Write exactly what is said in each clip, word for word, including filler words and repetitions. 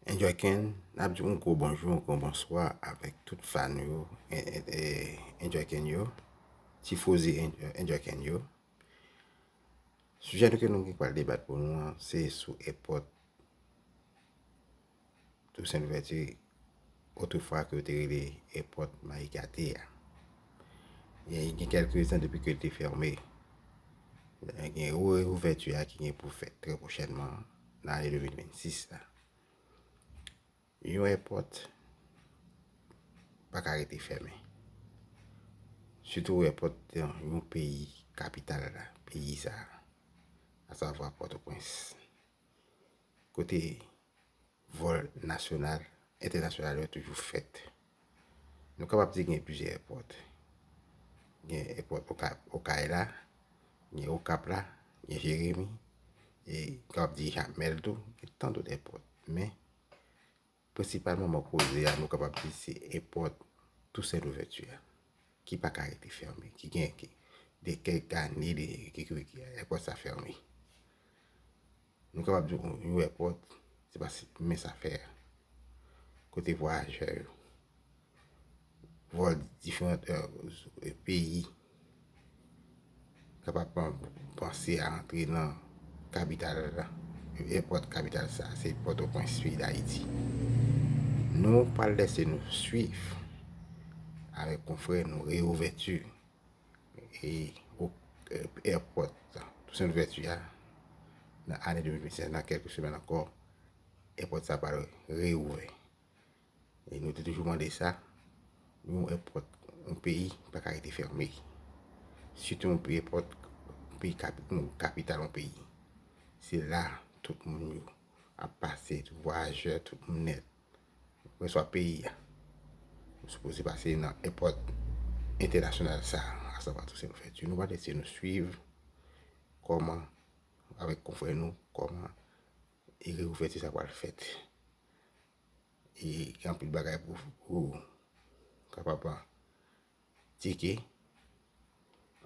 Enjoy Ken, n ap di yon gwo bonjou, yon gwo bonswa avèk tout fan yo, e, e, e, Enjoy Ken yo, tifoze Enjoy Ken yo. Sijè nou ke nou gen pral debat pou nou an, se sou èpòt Toussaint Louverture, otrefwa ke yo te rele èpòt Mayi Gate a. Gen, gen kèlke tan depi ke l te fèmen. Gen reouvèti a ki gen pou fèt trè pwochènman nan ane de mil vennsis la. Yon èpòt pa ka rete fèmen. Sitou èpòt yon, yon peyi kapital la, peyi sa a, asavwa Pòtoprens. Kote vòl nasyonal, entènasyonal yo toujou fèt. Nou kapab di gen plizyè èpòt. Gen èpòt Okay, Okay la, gen Okap la, gen Jeremi, e nou kapab di Jakmèl tou, gen tan dòt èpòt. Men, prensipalman, mwen koze a, nou kapab di se èpòt Toussaint Louverture a, ki pa ka rete fèmen, ki gen, ki, de kèk ane de, ki, ki, ki èpòt sa fèmen. Nou kapab di yon, yon èpòt, se pa si, men sa fè a. Kote vwayajè yo, vòl diferan, e, peyi, kapab pan-, panse a antre nan kapital la, èpòt kapital sa, se Pòtoprens, peyi Dayiti. Nou pral lese nou swiv avèk konfrè nou reouvèti e, o, e, èpòt Toussaint Louverture a nan ane de mil vennsis, nan kèlke semèn ankò, èpòt sa pral reouvè. E nou te toujou mande sa, yon èpòt, yon peyi pa ka rete fèmen. Sitou yon peyi èpòt, yon peyi kapi-, yon kapital yon peyi. Se la tout moun yo ap pase, tout vwayajè, tout moun nèt. Kèlkeswa peyi a, nou sipoze pase nan èpòt entènasyonal sa a, asavwa Toussaint Louverture. Nou pral lese nou swiv kòman, avèk konfrè nou, kòman e reouvèti sa pral fèt. E gen anpil bagay pou, pou kapab tcheke,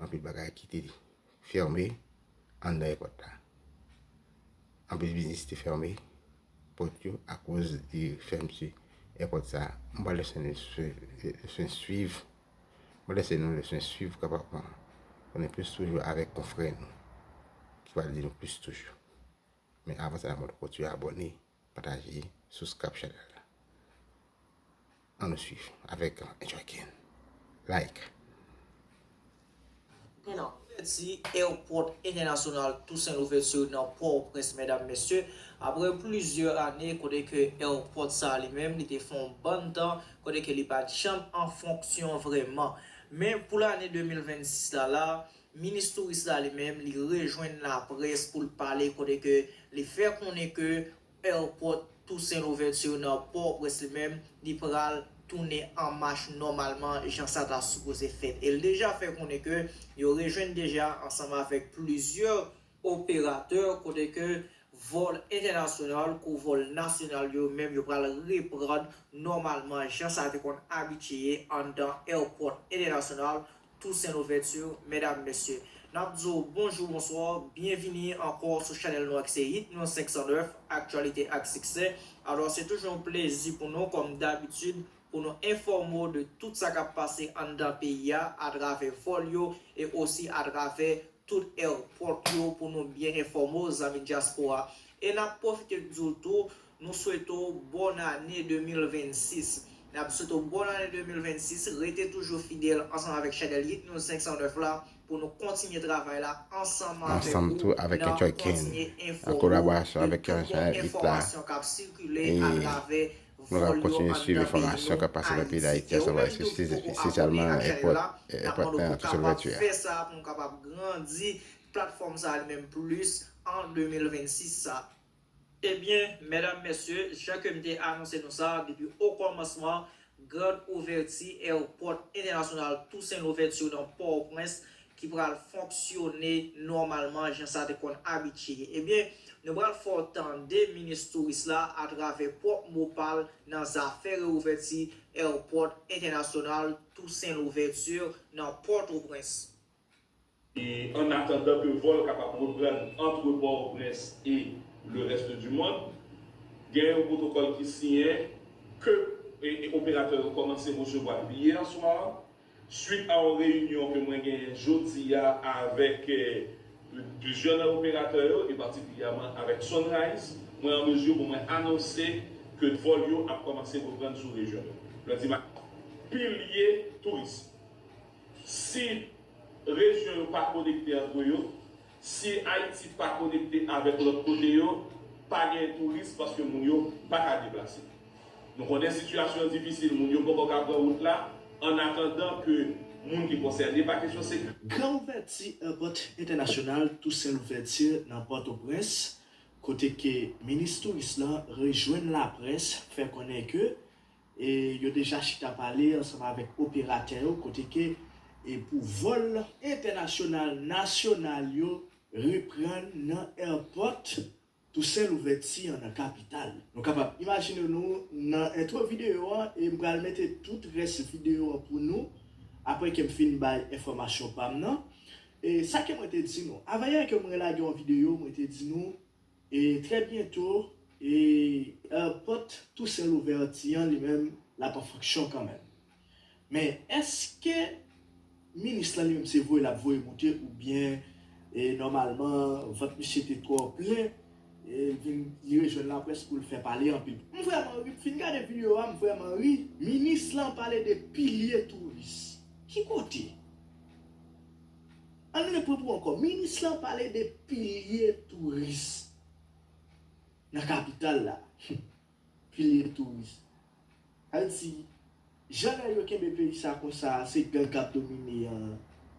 anpil bagay ki te fèmen anndan èpòt la. Anpil biznis te fèmen pòt yo akoz de fèmti èpòt sa. Mwen pral lese nou swi-, swi-, swiv. Mwen lese nou lese swiv kapab konnen plis toujou avèk konfrè nou ki pral di nou plis toujou. Men avan sa, mwen kontinye abòne, pataje, subscribe chanèl la. Ann nou swiv avèk Enjoy Ken. Like. Gen nan ouvèti Èpòt Entènasyonal Toussaint Louverture nan Pòtoprens, medam, mesye, apre plizyè ane kote ke èpòt sa a li menm, li te fè yon bann tan kote ke li pa t janm an fonksyon vrèman. Men pou lane de mil vennsis la, la, minis touris la li menm, li rejwenn laprès pou l pale kote ke li fè konnen ke èpòt Toussaint Louverture nan Pòtoprens li menm, li pral tounen an mach nòmalman jan sa ta sipoze fèt. E l deja fè konnen ke yo rejwenn deja ansanm avèk plizyè operatè kote ke vòl entènasyonal kou vòl nasyonal yo menm yo pral reprann nòmalman jan sa te konn abitye ye anndan èpòt entènasyonal Toussaint Louverture, medam, mesye. N ap di w bonjou, bonswa, byenvini ankò sou chanèl nou ak se Hit News senk san nèf, aktyalite ak siksè. Alò, se toujou yon plezi pou nou, kòm dabitid, pou nou enfòme w de tout sa k ap pase anndan peyi a, atravè vòl yo, e osi atravè tout èpòt yo pou nou byen enfòme w, zanmi dyaspora. E n ap pwofite di w tou, nou swete w bòn ane de mil vennsis. N ap swete w bòn ane de mil vennsis, rete toujou fidèl ansanm avèk chanèl Hit News senk san nèf la pou nou kontinye travay la ansanm avèk ou, n ap kontinye enfòme w de tout bon enfòmasyon k ap sikile atravè vòl yo anndan peyi nou. E ou menm tou ki konekte avèk chanèl Hit News senk san nèf la, n ap kontinye swiv enfòmasyon k ap pase nan peyi Dayiti, asavwa espesyalman èpòt, èpòt Toussaint Louverture a. Fè sa pou nou kapab grandi platfòm sa a li menm plis an de mil vennsis sa. Ebyen, medam, mesye, jan ke m te anonse nou sa depi okòmansman, grand ouvèti èpòt entènasyonal Toussaint Louverture nan Pòtoprens ki pral fonksyone nòmalman jan sa te konn abitye ye. Ebyen, nou pral fè w tande minis touris la atravè pwòp mo pa l nan zafè reouvèti èpòt entènasyonal Toussaint Louverture nan Pòtoprens. E an atandan ke vòl kapab reprann ant Pòtoprens e le reste du monde, Gen yon pwotokòl ki siyen ke e, e, operatè yo kòmanse resevwa biye answa. Swit a yon reyinyon ke mwen genyen jodi a avèk eh, plizyè nan operatè yo, e patikilyèman avèk Sunrise, mwen an mezi pou mwen anonse ke vòl yo ap kòmanse reprann sou rejyon yo. Lè di ma pilye touris. Si rejyon yo pa konekte antre yo, si Ayiti pa konekte avèk lòt kote yo, pa gen touris paske moun yo pa ka deplase. Nou konnen sitiyasyon an difisil, moun yo poko ka pran wout la, an atandan ke moun ki konsène pa kesyon sekirite. Gran ouvèti èpòt entènasyonal Toussaint Louverture nan Pòtoprens, kote ke minis touris lan rejwenn laprès, fè konnen ke e yo deja chita pale ansanm avèk operatè yo kote ke e pou vòl entènasyonal, nasyonal yo reprann nan èpòt Toussaint Louverture an nan kapital. Nou kapab imajine nou nan entwo videyo an e m pral mete tout rès videyo an pou nou apre ke m fin bay enfòmasyon pa m nan. E sa ke mwen te di nou, avanyè ke mwen lage yon videyo, mwen te di nou e trè byento, e èpòt Toussaint Louverture an li menm l ap an fonksyon kanmenm. Men èske minis lan li menm se voye l ap voye moute oubyen e nòmalman vant misye te twò plen e l vin li rejwenn laprès pou l fè pale anpil? M vrèman ri, m fin gade videyo a, m vrèman ri. Minis lan pale de pilye touris. Ki kote? Ann repran pou ankò. Minis lan pale de pilye touris nan kapital la. Pilye touris. Sa vle di, jan nèg yo kenbe peyi sa konsa, se gang k ap domine an.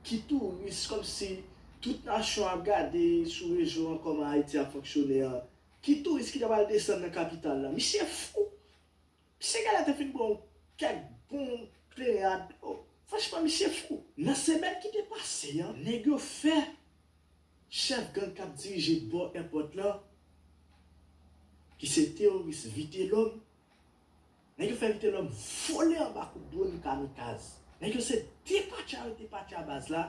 Ki touris, kòmsi tout nasyon ap gade sou rejyon an kòman Ayiti ap fonksyone an. Ki touris ki ta pral desann nan kapital la? Misye fou! Misye genlè te fin pran kèk bon kleren a dlo. Franchman, misye fou. Nan semèn ki te pase an, nèg yo fè chèf gang k ap dirije bò èpòt lan, ki se teworis Vitelhomme, nèg yo fè Vitelhomme vole anba kout dwòn kamikaz. Nèg yo se depatcha yo depatcha baz la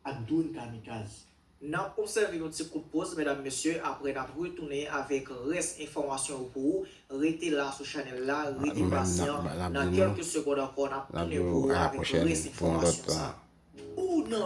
ak dwòn kamikaz. N ap obsève yon ti kout poz, medam, mesye, apre n ap retounen avèk rès enfòmasyon yo pou ou. Rete la sou chanèl la, rete pasyan, nan kèlke segond ankò, n ap tounen pou ou avèk rès enfòmasyon sa. Ou nan